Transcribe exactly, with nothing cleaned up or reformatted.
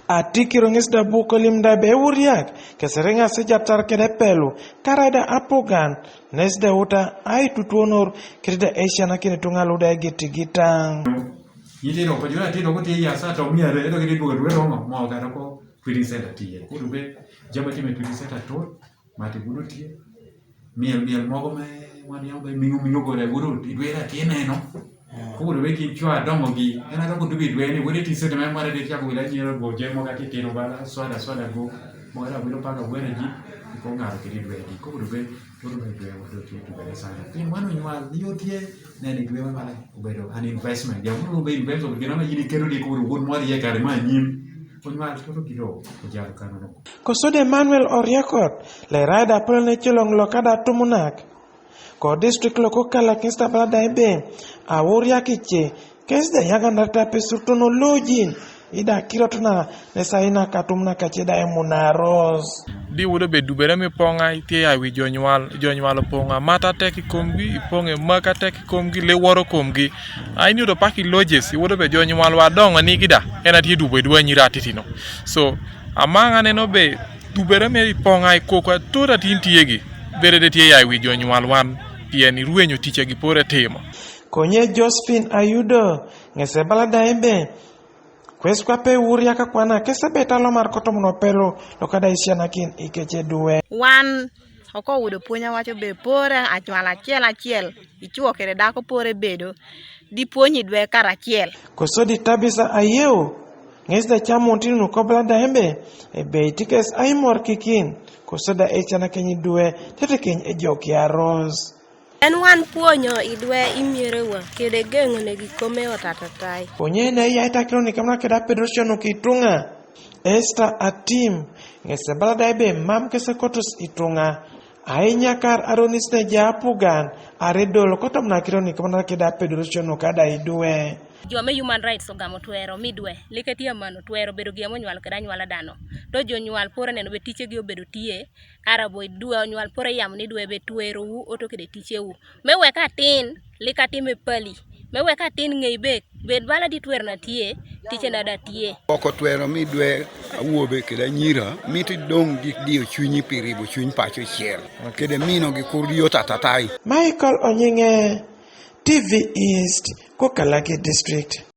Atikiro ŋes da buko limda be wuriak, keseriŋa sijatar kede pelu, karaida apugan, nes da wuta ai tutuonor, kede da esianakin ituŋa luda egitigitaŋ. Nyithindo ko jura tindo ko tie yasa to mia re do kidi duogo duwe romo mo ga ko twenty cent tie. Ko dube jama time twenty cent to mati gudu tie. Miel miel mogo me wan yamba mingo mingo gore gudu idwera tie neno. Ko dube ki chwa dongo gi ena to ko dubi dwe ni wede ti sente me mare de chako wila nyiro go je mo ga ti tino bala soda soda go mo ga wilo paga wena ji ko ngaro kidi dwe di ko dube ko dube dwe wado tie dube sana. Tin wanu nywa yo tie nene dwe mare. Obedo an investment. Jam moro obedo investment, gin ama yini keto ni koro wuod moro iye kare ma anyim. Onywal toto giro ojalo kano no. Kosod Emmanuel Oriekot, le rada polo ne chelong lo kada tumunak. Ko district lo ko kala kinsta bala dai be, a wuriak iche, kes da yaga na ta pe surtono lojin, ida kirot na ne sa ina katum na kache da emuna ros. Di wudo be dubere mi poŋa itye ya wi jonywal, jonywal opoŋa mata tek i komgi, ipoŋe maka tek i komgi, liworo komgi. A in yudo pak i lodges, iwudo be jonywal wa doŋo nigi da, en atye dubo i dwe nyira atitino. So, amaŋ aneno be dubere mi poŋa i kokwa tota tin tye gi, bere de tye ya i wi jonywal wan, pien irwenyo ticegi pore timo. Konye Josephine Ayudo, ŋese bala daŋ ibe, kwes kwape wuriaka kwana kese be talo mar kotomono pelo, lo kada isianakin ikece duwe. Wan oko wudo puonj awacho be pore anywal acel acel, ichuo kede dako pore bedo, di puonyi dwe kar acel. Koso di Tabisa Ayeo, ŋes da chamo tinu kobla da embe, e be itikes aimor kikin, koso da echana kenyi duwe, tete keny e jok ya Rose. En wan puonyo idwe imierewa, kede geŋo ne gikome otatatai. Onye ne ya itakiro ni kamna keda Pedro shono kitunga. Esther Atim, ŋese bala da ebe mam kese kotus itunga. Ainya kar aronis ne ja apugan, are dolo kotom na kiro ni kamna keda Pedro shono kada idwe. Jo me human rights ogamo twero midwe, like tye amano twero bedo gi amo nywal kede anywala dano. To jo nywal pore neno be tiche gi obedo tye, arabo idwe onywal pore yamo ni dwe be twero wu oto kede tiche wu. Me wek atin, like atim e pali. Me wek atin ŋei be, bed bala di twero na tye, tiche na da tye. Oko twero midwe awobe kede anyira, miti dong gi diyo cunyi pi ribo cuny paco cel. Kede mino gi kur di yot atatai. Michael Onyinge, T V East, Kokalaki District.